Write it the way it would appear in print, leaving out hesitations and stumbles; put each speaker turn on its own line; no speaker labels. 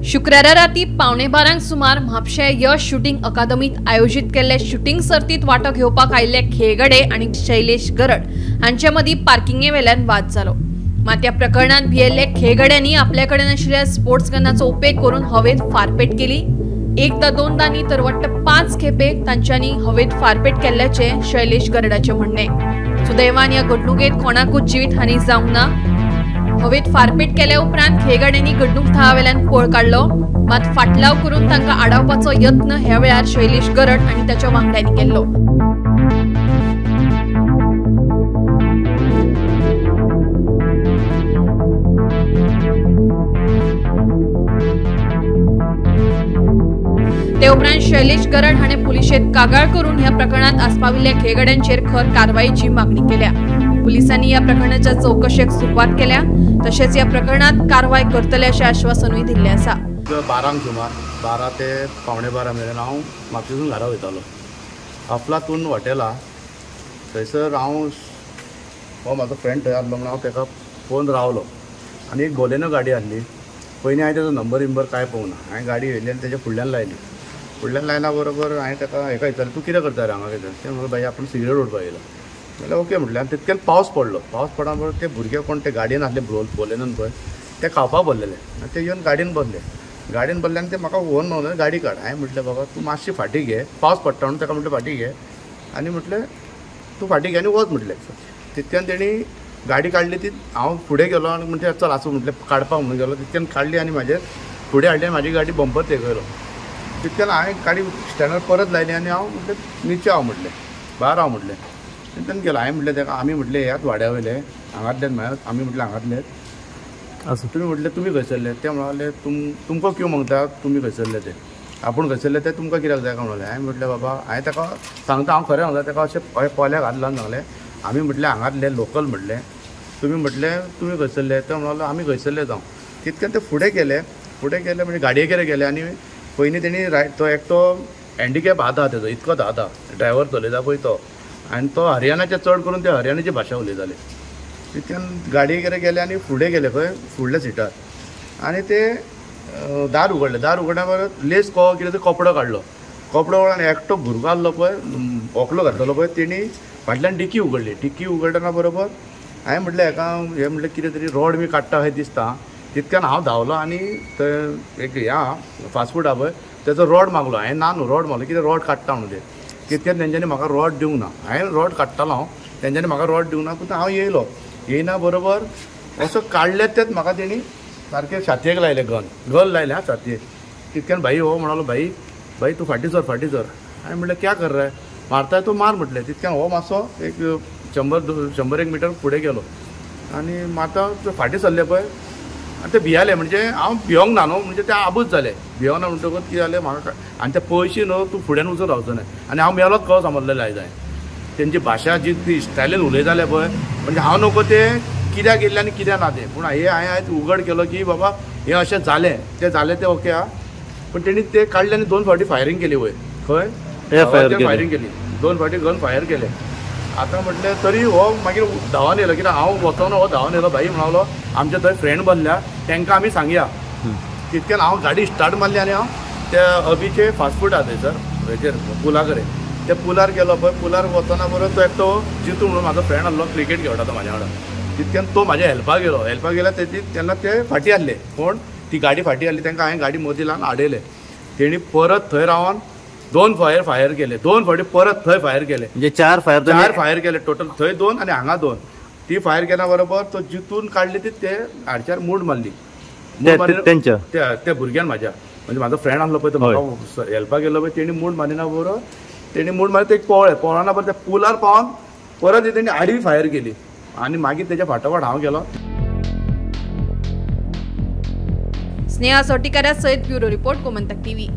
शुक्रारा राती 11:45 सुमार म्हापशें यश शूटिंग अकादमीत आयोजीत केल्ले शूटिंग सर्तीत वांटो घेवपाक आयिल्ले खेळगडे आनी शैलेश गरड हांचे मदीं पार्किंगे वेल्यान वाद जालो। मात ह्या प्रकरणांत भियेल्ले खेळगड्यांनी आपल्या कडेन आशिल्ल्या स्पोर्ट्स गनाचो उपेग करून हवेत फारपेट केली। एकदा दोनदा न्ही तर वट्ट 5 खेपे तांच्यांनी हवेत फारपेट केल्ल्याचें शैलेश गरडाचें म्हणणें। सुदैवान ह्या घडणुकेंत कोणाकूच जिवीत हानी जावंक ना। हवेत फारपेट केल्या उपरांत खेळगड्यांनी घडणूक थळावेल्यान पळ काडलो, मात फाटलाव करून तांकां आडावपाचो यत्न ह्या वेळार शैलेश गरड आनी ताच्या वांगड्यांनी केल्लो। ते उपरांत शैलेश गरड हाणें पुलिशेंत कागाळ करून ह्या प्रकरणांत आस्पाविल्ल्या खेळगड्यांचेर खर कारवायेची मागणी केल्या। पुलिसांनी ह्या प्रकरणाच्या चवकशेक सुरवात केल्या, तशेंच ह्या प्रकरणांत कारवाय करतले अशें आश्वासनूय दिल्लें आसा।
12 सुमार 12 ते 11:45 मेरेन हांव म्हापशेंसून घरा वयतालो। अफलातून हॉटेला थंयसर हांव हो म्हाजो फ्रेंड थंय आसलो म्हणून हांव ताका पळोवन रावलो आनी एक बोलेनो गाडी आसली। पयलीं हांवें ताजो नंबर बिंबर कांय पळोवंक ना, हांवें गाडी व्हेली आनी तेज्या फुडल्यान लायली। फुडल्यान लायना बरोबर हांवें ताका हेका विचारलें, तूं कितें करता रे हांगा कितें? तें म्हणलें, भाई आपूण सिगरेट ओडपाक येयला। म्हणल्यार ओके म्हटलें। आनी तितक्यान पावस पडलो। पावस पडना बरोबर ते भुरगे कोण ते गाडयेन आसले बोलेनोन पळय ते खावपाक बसलेले आनी ते येवन गाडयेन बसले। गाडयेन बसले आनी ते म्हाका फोन म्हणून गाडी काड। हांवें म्हटलें बाबा तूं मातशी फाटीं घे, पावस पडटा म्हणून ताका म्हटलें फाटीं घे आनी म्हटलें तूं फाटीं घे आनी वच म्हटलें। तितक्यान तेणी गाडी काडली, ती हांव फुडें गेलो आनी म्हणटे चल आसूं म्हटलें काडपाक म्हणून गेलो। तितक्यान काडली आनी म्हाजेर फुडें हाडली आनी म्हाजी गाडी बंपर तेकयलो। तितक्यान हांवें गाडी स्टँडार परत लायली आनी हांव म्हटलें निचे हांव म्हटलें भायर हांव म्हटलें। तितल्यान गेलो। हांवें म्हटलें ताका आमी म्हटलें ह्याच वाड्या वयले हांगांतल्यान म्हळ्यार आमी म्हटलें हांगांतलेच आसूं, तुमी म्हटलें तुमी खंयसरले? ते म्हणले तुमकां क्यों मागता तुमी खंयसरले ते, आपूण खंयसरले ते तुमकां कित्याक जाय काय म्हणलें। हांवें म्हटलें बाबा हांवें ताका सांगता हांव खरें सांगता, ताका अशें पोल्याक हात लावन सांगलें आमी म्हटलें हांगांतले लोकल म्हटलें, तुमी म्हटलें तुमी खंयसरले? ते म्हणले आमी खंयसरले जावं। तितक्यान ते फुडें गेले, फुडें गेले म्हणजे गाडयेकडेन गेले आनी पयलीं तेणी रायट तो एकटो हँडिकॅप हात आहा तेजो, इतकोच हात आहा, ड्रायव्हर चलयता पळय तो, आनी तो हरियाणाचे चड करून ते हरियाणाची भाशा उलयताले। तितक्यान गाडयेकडेन गेले आनी फुडें गेले खंय फुडल्या सिटार आनी ते दार उगडलें। दार उगडल्या बरोबर लेस को कितें तो कपडो काडलो। कपडो काडलो आनी एकटो भुरगो आसलो पळय वोकलो घातलेलो पळय तेणी फाटल्यान डिकी उगडली। डिकी उगडटना बरोबर हांवें म्हटलें हेका हें म्हटलें कितें तरी रोड बी काडटा अशें दिसता। तितक्यान हांव धांवलो आनी थंय एक ह्या फास्ट फूड आहा पळय तेजो रोड मागलो। हांवें ना न्हू रोड मागलो, कितें रोड काडटा म्हणून ते। तितक्यान तेंच्यांनी म्हाका रोड दिवंक ना। हांवें रोड काडटालो हांव, तेंच्यांनी म्हाका रोड दिवंक ना। पूण हांव येयलो, येयना बरोबर असो काडले तेच म्हाका तेणी सारकें छातयेक लायलें, गन गन लायलें हा छातयेक। तितक्यान भाई हो म्हणालो भाई भाई तूं फाटीं सर फाटीं सर। हांवें म्हटलें क्या कर रहा है, मारताय तूं मार म्हटलें। तितक्यान हो मातसो एक 100-101 मिटर फुडें गेलो आनी मारता फाटीं सरले पळय आनी ते भियाले। म्हणजे हांव भियोंक ना न्हू, म्हणजे ते आबूज जाले। भियोंक ना म्हणटकच कितें जालें म्हाका आनी ते पयशे न्हू तूं फुड्यान वचून रावचो न्हय आनी हांव मेलोच कसो समजलेलें आयज हांवें। तेंची भाशा जी ती स्टायलीन उलयताले पळय म्हणजे हांव नको ते कित्याक येयल्ले आनी कित्याक ना तें, पूण हें हांवें आयज उगड केलो की बाबा हें अशें जालें तें जालें तें ओके आहा। पूण तेणी ते काडले आनी 2 फावटी फायरींग केली वयर खंय फायरींग केली, 2 फावटी गन फायर केले। आतां म्हटलें तरी हो मागीर धांवन येयलो, कित्याक हांव वचना हो धांवन येयलो। भाई म्हणलो आमचे थंय फ्रेंड बसल्या तांकां आमी सांगया। तितक्यान हांव गाडी स्टार्ट मारली आनी हांव त्या अबीचे फास्ट फूड आहा थंयसर हेचेर पुला कडेन त्या पुलार गेलो पळय। पुलार वचना बरोबर तो एकटो जितू म्हणून म्हाजो फ्रेंड आसलो, क्रिकेट खेळटा तो म्हाज्या वांगडा। तितक्यान तो म्हाज्या हेल्पाक गेलो। हेल्पाक गेल्या तेजी तेन्ना ते फाटीं आसले कोण ती गाडी फाटीं आसली, तांकां हांवें गाडी मदीं लावन आडयले। तेणी परत थंय रावन 2 फायर फायर केले, 2 फावटी परत थंय फायर केले,
म्हणजे 4 फायर
फायर केले टोटल, थंय 2 आनी हांगा 2। ती फायर केल्या बरोबर तो जितून काडली ती ते हाडच्यार मूड मारली त्या भुरग्यान म्हाज्या, म्हणजे म्हाजो फ्रेंड आसलो पळय तो म्हाका हेल्पाक गेलो पळय तेणी मूड मारिना बरोबर तेणी मूड मारली ते पळ्ळे, पळना बरोबर त्या पुलार पावन परत तेणी आडवी फायर केली आनी मागीर तेच्या फाटोफाट हांव गेलो।
स्नेहा सोटिकारा सयत ब्युरो रिपोर्ट, गोमंतक टीव्ही।